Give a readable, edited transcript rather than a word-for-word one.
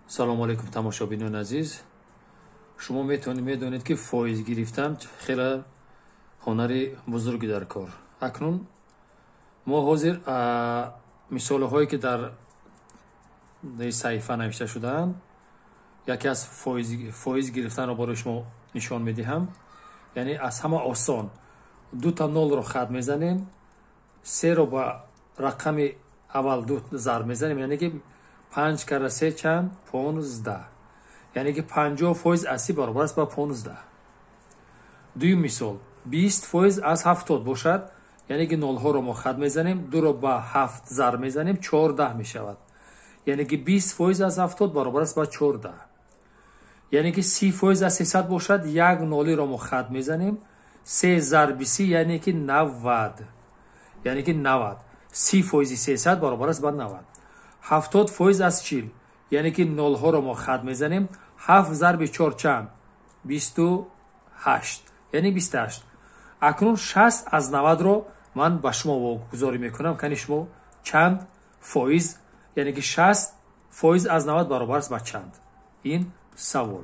Салому алейкум, тамошобинони азиз. Шумо метавонед, медонед, ки фоиз гирифтан хеле ҳунари бузурге дар кор. Акнун мо ҳозир мисолҳое, ки дар саҳифа навишта шудаанд, яке аз фоиз гирифтанро барои шумо нишон медиҳам. Яъне аз ҳама осон: дута нолро хат мезанем, серо ба рақами аввал ду зарб мезанем, яъне ки панҷ кара се чанд? 15. Яъне ки 50% аз 30 баробар аст ба 15. Дуюм мисол: 20% аз 70 бошад, яъне ки нолҳоро мо хат мезанем, дуро ба ҳафт зарб мезанем, 14 мешавад. Яъне ки 20% аз 70 баробар аст ба 14. Яъне ки 30% аз 300 бошад, як нолиро мо хат мезанем, се зарби 30, яъне ки 90, яъне ки 90. 30%-и 300 баробар аст ба 90. 70% аз 40, яъне ки нолҳоро мо хат мезанем, ҳафт зарби чор чанд? 28, яъне 28. Акнун 60 аз 90-ро ман ба шумо вогузорӣ мекунам. Кани, шумо чанд фоиз, яъне ки 60% аз 90 баробар аст ба чанд? Ин савол.